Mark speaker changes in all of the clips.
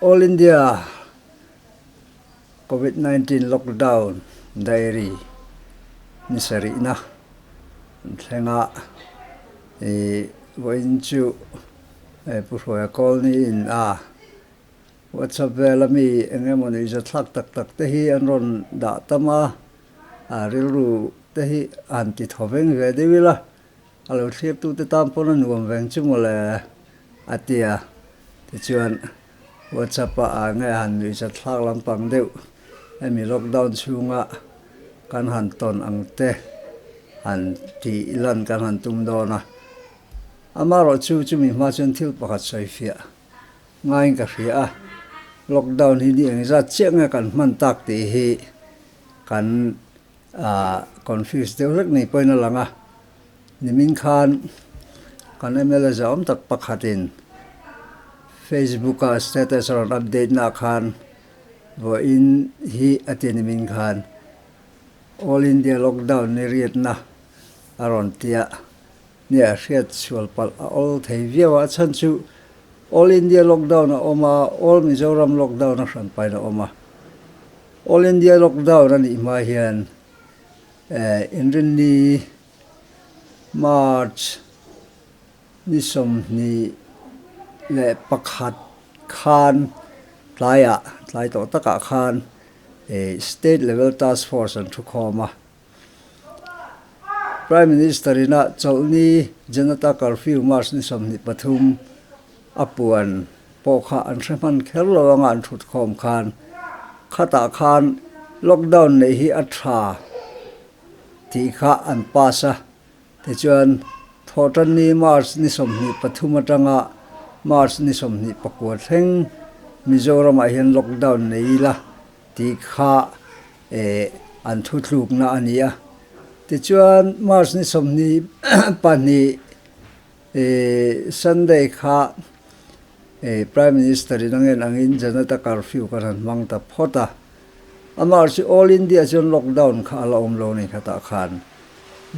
Speaker 1: All India Covid 19 Lockdown Diary ni sarihna an thleng a, ih vawiin chu hei Pu Hruaia Colney in a WhatsApp vela mi eng emaw nuihzathlak tak tak te hi an rawn dah tam a, a rilru te hi han ti thaw veng ve deuh ila. A lo thlirtute tan pawn a nuam veng chu mawle a ti a, tichuan WhatsApp ah nge han nuihzat thlak lampang deuh hemi lockdown chhunga kan han tawn ang te han tih lan kan han tum dawn a. Amaherawh chu chumi hma chuan thil pakhat sawi fiah ngaiin ka hria a, lockdown hi ni engzat chiah nge kan hman tak tih hi kan Ahh confuse deuh hlek nei pawhin a lang a, nimin khan kan mla zahawm tak pakhatin Facebook a status a rawn update naah khan vawiin hi a ti nimin khan All India Lockdown ni riatna a rawn ti a, nia hriat sual palh a awl thei viau a, a chhan chu All India Lockdown a awm a, All Mizoram Lockdown a hran pahin a awm a. All India Lockdown a nih hma hian Inrinni March ni 21 khan tlaiah tlai tawh takah khan State Level Task Force an thukhawm a. Prime Minister ina chawlhni Janata Curfew March ni 23 a puan pawh kha an hre hman kher lo anga an thut khawm khan khatah khan lockdown neih hi a tha tih kha an pass a, tichuan Thawhtanni March ni 23 atanga March ni 29 thleng Mizoramah hian lockdown nei ila tih kha an thutlukna a ni a. Tichuan March ni 22 Sunday kha Prime Minister in a ngen angin Janata Curfew kan han hmang ta phawt a. Amah chu All India chuan lockdown kha a la awm lo ni khatah khan.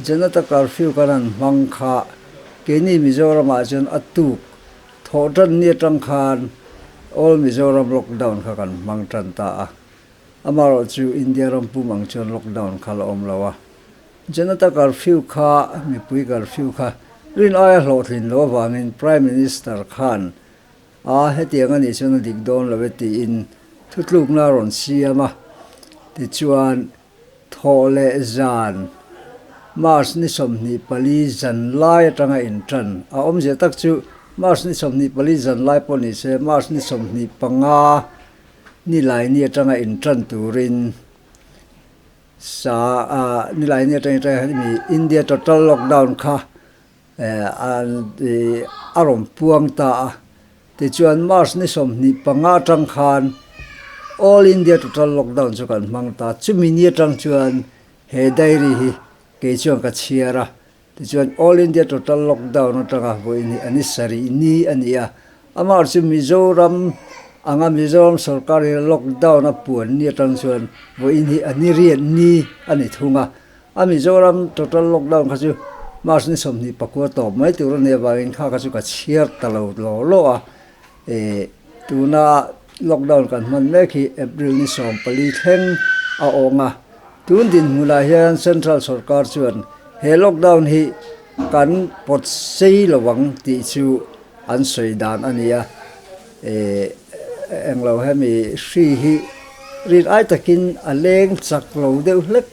Speaker 1: Janata Curfew kan han hmang kha keini Mizoramah chuan a tuk thawh tan ni atang khan All Mizoram lockdown kha kan hmang tan ta a. Amaherawh chu India ram pum ang chuan lockdown kha la awm lo a. Janata curfew kha mipui curfew kha rin aia hlawhtlin lo avangin Prime Minister khan a hetiang a nih chuan a dik dawn lo e tiin thutlukna a rawn siam a. Tichuan thawh leh zan March ni 24 zan lai atanga intan a awmzia tak chu March ni 24 zan lai pawh ni se March ni 25 nilaini atanga intan turin Sa a nilai ni atang atang hian mi India total lockdown kha a rawn puang ta a, tichuan March ni 25 atang khan All India total lockdown chu kan hmang ta, chumi ni atang chuan he diary hi kei chuan ka chhiar a. Tichuan All India Total Lockdown atanga vawiin hi a ni sarih ni a ni a, amah chu Mizoram anga Mizoram sorkar hi lockdown a puan ni atang chuan vawiin hi a ni riat ni a ni thung a, a Mizoram Total Lockdown kha chu March ni 29 tawp mai tur a nih avangin kha kha chu ka chhiar ta lo law law a, eh tuna lockdown kan hman mek hi April ni 14 thleng a awng a. Tun dinhmunah hian Central sorkar chuan he lockdown hi kan pawt sei lo ang tih chu an sawi dan a ni a, englo hemi hri hi rin ai takin a leng chak lo deuh hlek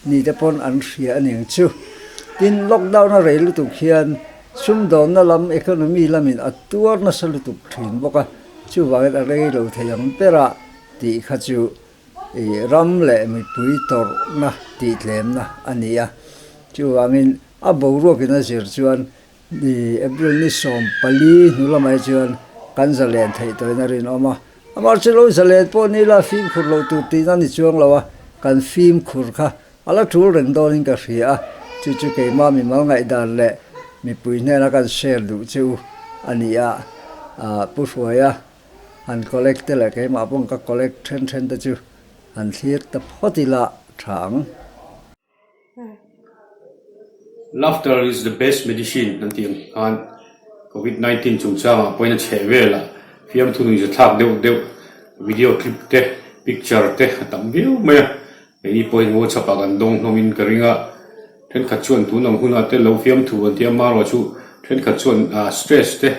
Speaker 1: ni te pawn an hria a ning chu. Tin, lockdown a rei lutuk hian sumdawnna lam economy lamin a tuar nasa lutuk thin bawk a, chuvangin a rei lo thei ang ber a tih kha chu I ram leh mipui tawrhna tihtlemna a ni a, chuvangin a boruakin a zir chuan i April ni 14 hnu lamah hi chuan kan zalen theih tawhin a rinawm a. Amah chu lo zalen pawh ni ila fimkhur loh tur tihna ni chuang lo a, kan fimkhur kha a la tul reng dawnin ka hria a, chu chu keimah mimal ngaihdan leh mipui hnena kan share duh che u a ni a, Pu Hruaia. Han collect te leh keimah pawh ka collect then then te chu han thlir ta phawt ila tha ang.
Speaker 2: Laughter is the best medicine an tih ang khan Covid 19 chungchangah pawhin a chheh velah. Fiamthu nuihza thlak deuh deuh video clip te picture te a tam viau mai a, keini pawhin WhatsApp ah kan dawng hlawmin ka ring a, thenkhat chuan tun ang hunah te lo fiamthu an ti a, amaherawhchu thenkhat chuan ah stress te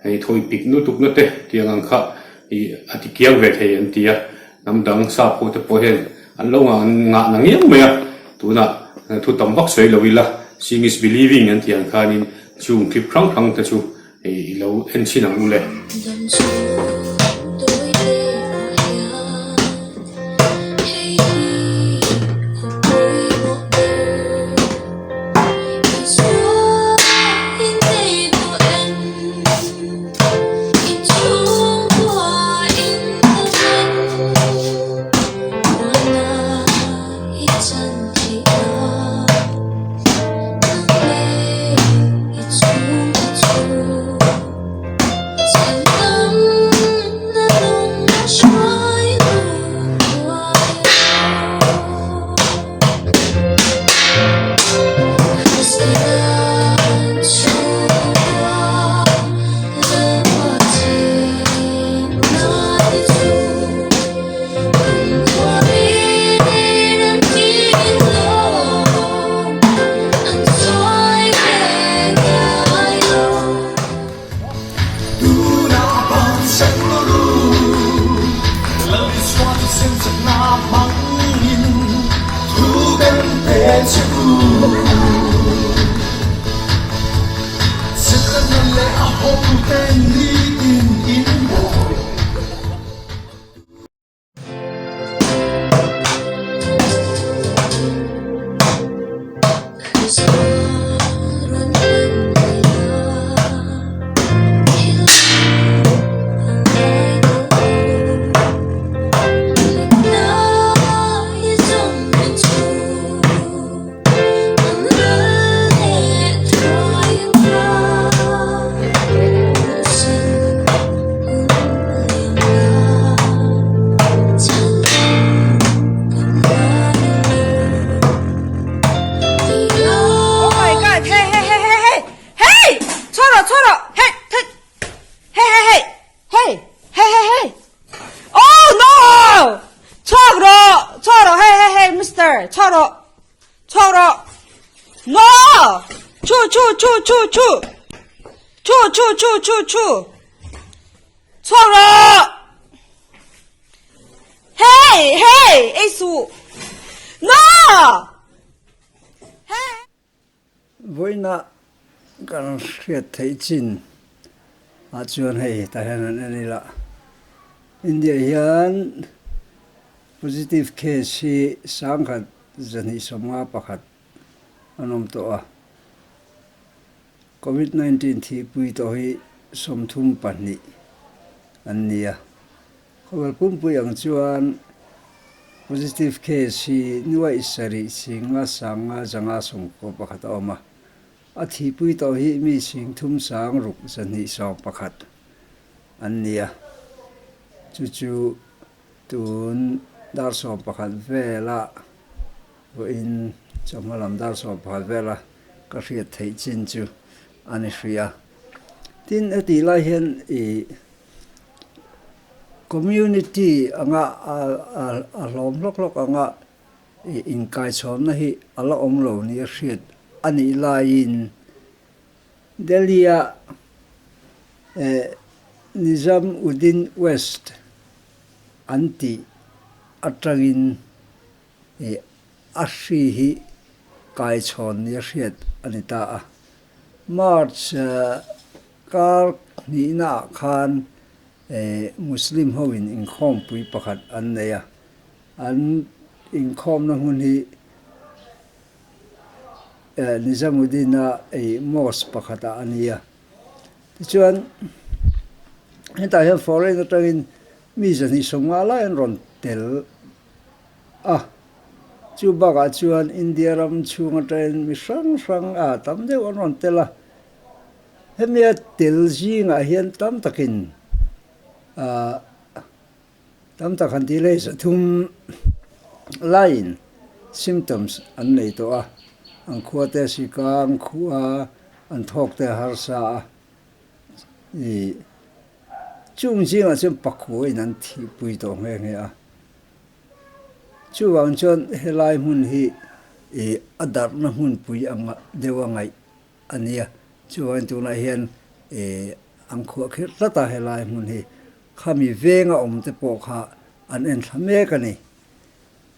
Speaker 2: hei thawi pik lutukna te tiang ang kha ih a ti kiang ve thei an ti a, hnam dang sap ho te pawh hian an lo ngah ngah na ngiau mai a, tunah thu tam vak sawi lo ila seeing is believing an tih ang khanin chung clip hrang hrang te chu Hei i lo en chhin ang u le.
Speaker 1: Vawiina kan hriat theih chin ah chuan hei tah hian an en ila India hian positive case hi sangkhat zahnih sawmnga pakhat an awm tawh a. Covid 19 thihpui tawh hi 32 an ni a. Khawvel pumpui ang chuan positive case hi nuaih sarih singa sanga zanga sawmkaw pakhat a awm a. A thihpui tawh hi mi singthum sang ruk 2 11 an ni a. Chu chu tun dar 11 vela Vawiin chawhma lam dar 11 vela ka hriat theih chin chu a ni hrih a. Tin, hetih lai hian ih community anga a hlawm hlawk hlawk anga ih inkaichhawnna hi a la awm lo nia hriat a nih laiin Delhi-a eh Nizamuddin West an tih atangin Ih, a hri hi kaichhawn nia hriat a ni ta a. March kar hnihnaah khan Muslim hoin inkhawmpui pakhat an nei a. An inkhawmna hmun hi Nizamuddin-a mosque pakhatah a ni a. Tichuan, hetah hian foreign atangin mi 250 lai an rawn tel. A, chu bakah chuan India ram chhung atangin mi hrang hrang a tam deuh an rawn tel a, hemia tel zingah hian tam takin ah tam tak han tih leh 300 laiin symptoms an nei tawh a, an khua te a sik a, an khua an thawk te a harsa a, ih. Chung zingah chuan pakhuain an thihpui tawh nghe nghe a. Chuvang chuan helai hmun hi ih a darhna hmunpui anga deuh a ngaih a nia. Chuvangin tunah hian ih an khuah khirh tlat a helai hmun hi. Khami venga awm te pawh kha an enthla mek a ni.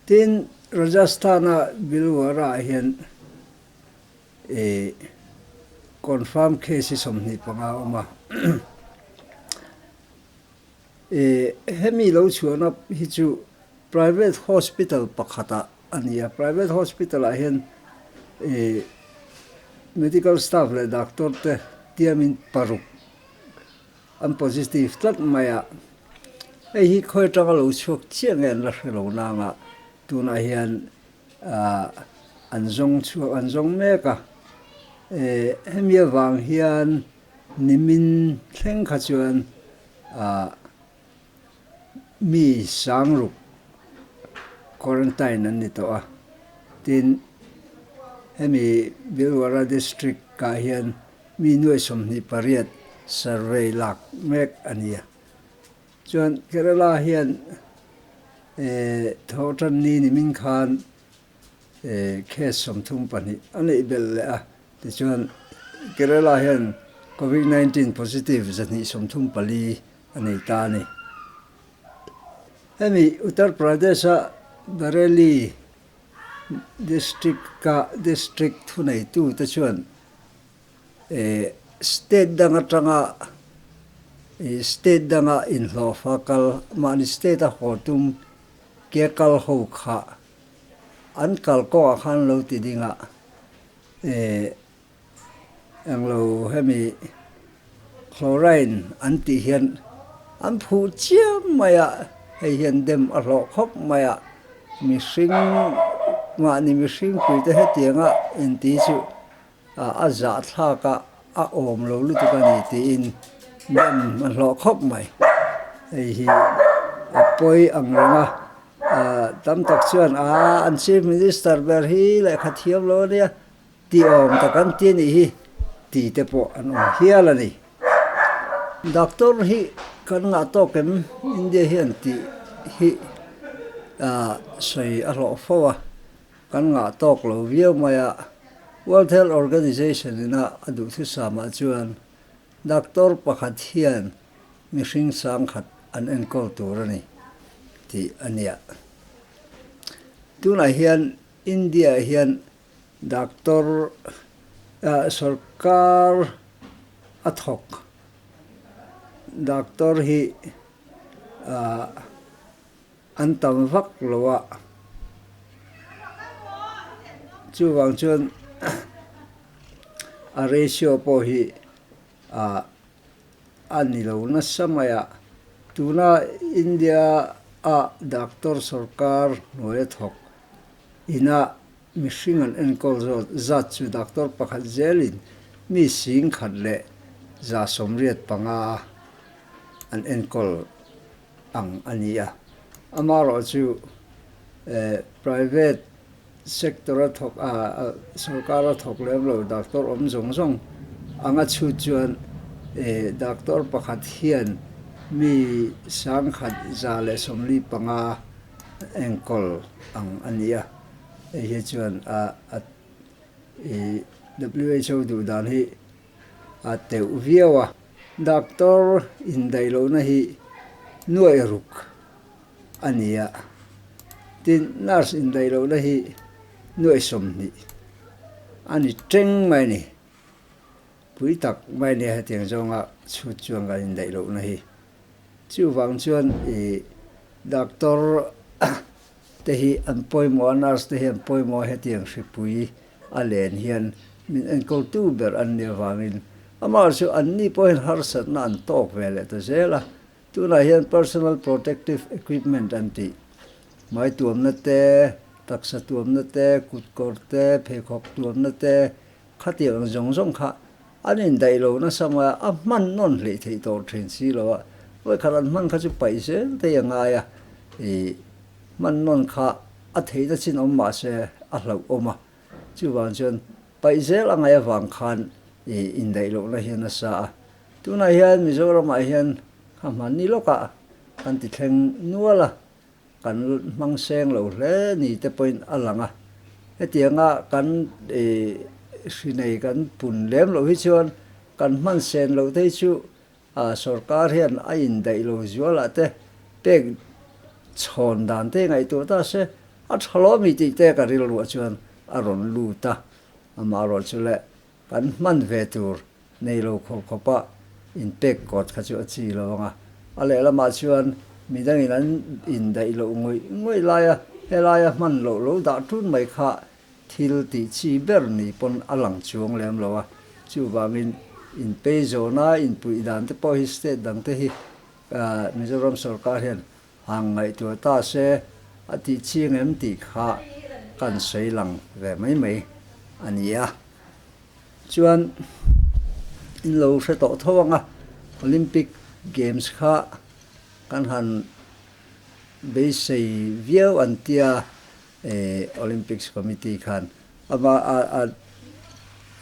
Speaker 1: Tin, Rajasthan-a Bhilwara-ah hian ih confirm case hi 25 a awm a. Ih hemi lo chhuahna hi chu private hospital pakhatah a ni a. Private hospital-ah hian ih medical staff leh doctor te tiamin paruk An positive tlat mai a, hei hi khawi atanga lo chhuak chiah nge an la hre lo nanga tunah hian an zawng chhuak an zawng mek a, hemi avang hian nimin thleng kha chuan mi sangruk quarantine an ni tawh a, tin hemi Bilwara district ah hian mi nuai 28 survey lak mek a ni a. Chuan Kerala hian thawhtanni nimin khan case 34 a neih belh leh a, tichuan Kerala hian Covid 19 positive 234 a nei ta a ni. Hemi Uttar Pradesh-a Bareilly district-a district thuneitute chuan state dang atanga state danga inhlawhfa kal mahni state-a haw tum ke kal ho kha an kal kawngah khan lo ti ding a Englo hemi chlorine an tih hian an phuh chiam mai a, hei hian dem a hlawh khawp mai a, mihring mahni mihring puite hetianga inti chu a zahthlak a, a awm lo lutuk a ni tiin dem a hlawh khawp mai. Hei hi a pawi ang reng a, tam tak chuan aa an chief minister ber hi lehkha thiam lo a nia. Ti awm tak an ti a nih hi ti te pawh an awm hial a ni. Doctor hi kan ngah tawk em India hian tih hi sawi a hlawh fo a, kan ngah tawk lo viau mai a. World Health Organization ina a duhthusam ah chuan doctor pakhat hian mihring sangkhat an enkawl tur a ni tih a nia. Tunah hian India hian Doctor sorkar a thawk. Doctor hi an tam vak lo a, chuvang chuan a ratio pawh hi a ni lo nasa mai a. Tuna India a doctor sorkar hnuai a thawk ina Mihring an enkawl zawt zat chu doctor pakhat zelin mi 1185 an enkawl ang a ni a. Amaherawh chu private sector a thawk a, sorkar a thawk lem lo doctor awm zawng zawng anga chhut chuan doctor pakhat hian mi 1145 enkawl ang a ni a. Hei hi chuan a a ih WHO duh dan hi a teuh viau a. Doctor indaih lohna hi nuaih ruk a ni a, tin nurse indaih lohna hi nuaih 20 a ni teng mai a ni. Pui tak mai a nia hetiang zawnga chhut chuan kan indaih lohna hi. Chuvang chuan ih doctor te hi an pawimawh a, nurse te hi an pawimawh a, hetiang hripui a len hian min enkawltu ber an nih avangin amah chu anni pawh hian harsatna an tawk ve leh ta zel a. Tunah hian personal protective equipment an tih, hmai tuamna te, taksa tuamna te, kutkawr te, pheikhawk tuamna te, khatiang ang zawng zawng kha an indaih lo nasa mai a, a hman nawn hleih theih tawh thin si lo a, vawikhat an hman kha chu paih zel te a ngai a, ih hman nawn kha a theihna chin awm mah se a hlauh awm a, chuvang chuan paih zel a ngaih avang khan ih indaih lohna hi a nasa a, tunah hian Mizoramah hian. kha hmanni lawkah kan ti thleng nual a, kan hmang seng lo hle ni te pawhin a lang a. Hetianga kan hri nei kan pun lem loh hi chuan kan hman sen loh te hi chu sorkar hian a indaih lo zualah te pek chhawn dan te ngaihtuah ta se a tha lawmi tih te ka rilruah chuan a rawn lut a. Amaherawhchu chu le Kan hman ve tur nei lo khawp khawpa inpek kawt kha chu a chi lo ang a. A lehlamah chuan midangin an indaih loh ngawih ngawih laia helaia hman loh lo dah tun mai kha thil tih chi ber ni pawn a lang chuang lem lo a. Chuvangin inpei zawna inpuih dan te pawh hi state dang te hi Mizoram sorkar hian hang ngaihtuah ta se a tih chiang em tih kha kan sawi lang ve mai mai a ni a. Chuan in lo hre tawh tho ang a, Olympic Games kha kan han beisei viau an tia Olympics Committee khan ama a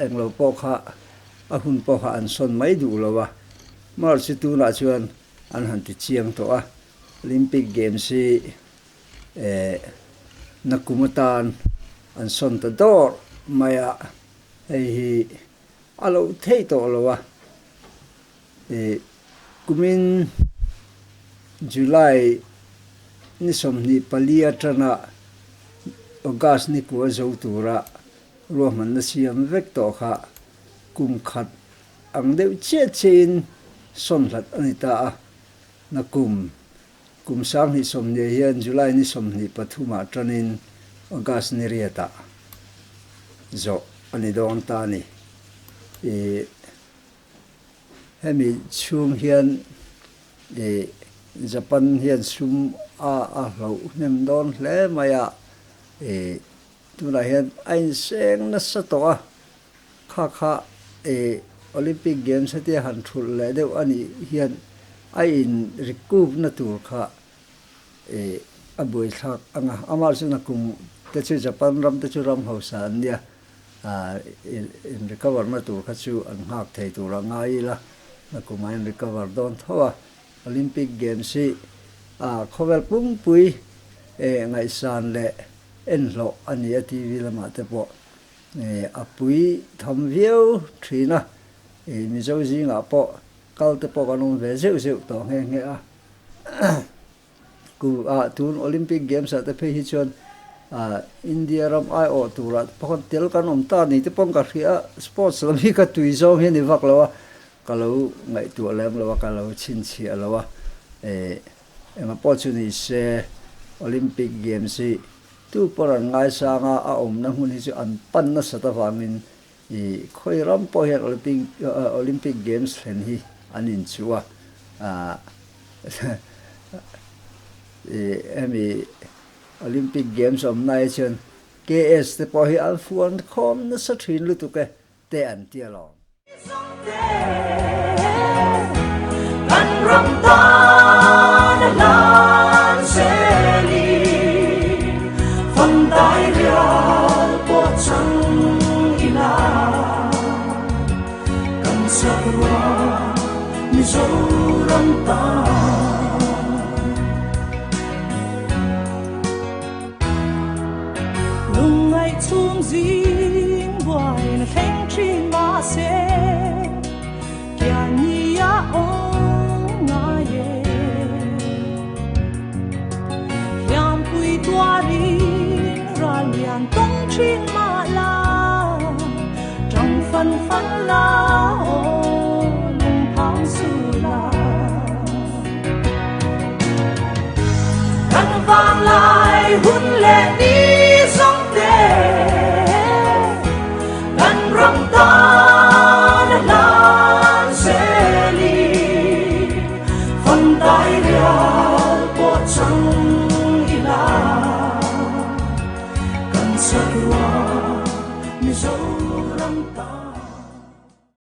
Speaker 1: englo pawh kha a hun pawh kha an sawn mai duh lo a, March tunah chuan An han ti chiang tawh a, Olympic Games hi nakum atan an sawn ta dawr mai a, hei hi a lo thei tawh lo a, kumin July ni 24 atanga August ni kua zo tura ruahmanna siam vek tawh kha kum khat Ang deuh chiah chiahin sawn hlat a ni ta a, nakum kum 2020 hian July ni 23 ah tanin August ni riatah zawh a ni dawn ta a ni. Ih hemi chhung hian ih Japan hian sum a a hloh hnem dawn hle mai a, ih tunah hian a inseng nasa tawh a. Kha kha e Olympic Games hetia han thulh leh deuh a nih hian a in recoup na tur kha e a buaithlak ang a. Amah chu nakum te chu Japan ram te chu ram hausa an nia, in recover na tur kha chu an nghak thei tur a ngai ila, nakum a in recover dawn tho a. Olympic Games hi khawvel pumpui e ngaihsan leh enhlawh a ni a TV lamah te pawh. A pui tham viau thin a, Mizo zingah pawh kal te pawh kan awm ve zeuh zeuh tawh nghe nghe a. Kum ah tun Olympic Games ah te phei hi chuan India ram aiawh turah te pawh khan tel kan awm ta ni te pawh ka hria a, sports lam hi ka tui zawng hi a ni vak lo a, ka lo ngaihtuah lem lo a, ka lo chhinchhiah lo a. Engah pawh chu ni se Olympic Games hi Tu pawh an ngaisang a, a awmna hmun hi chu an pan nasat avangin i khawi ram pawh hian Olympic Games thlen hi an inchuh a. Hemi Olympic Games awmna hi chuan KS te pawh hi an fuan khawm nasa thin lutuk e. te an ti alawm.
Speaker 3: Kan ram tan a hlan zelin Fandai rial pawh chang ila Kan sakhua Mizoram tan. Lungngaih chhung zing buaina thleng thin mahse Kiani a awm ngai e. Hliampui tuarin ral lian tawng thin mah la, Tang fan fan la aw lungphang su la. Kan vanglai hun leh ni zawng te kan ram tan a hlan zelin Fandai rial pawh chang ila kan sakhua Mizoram tan.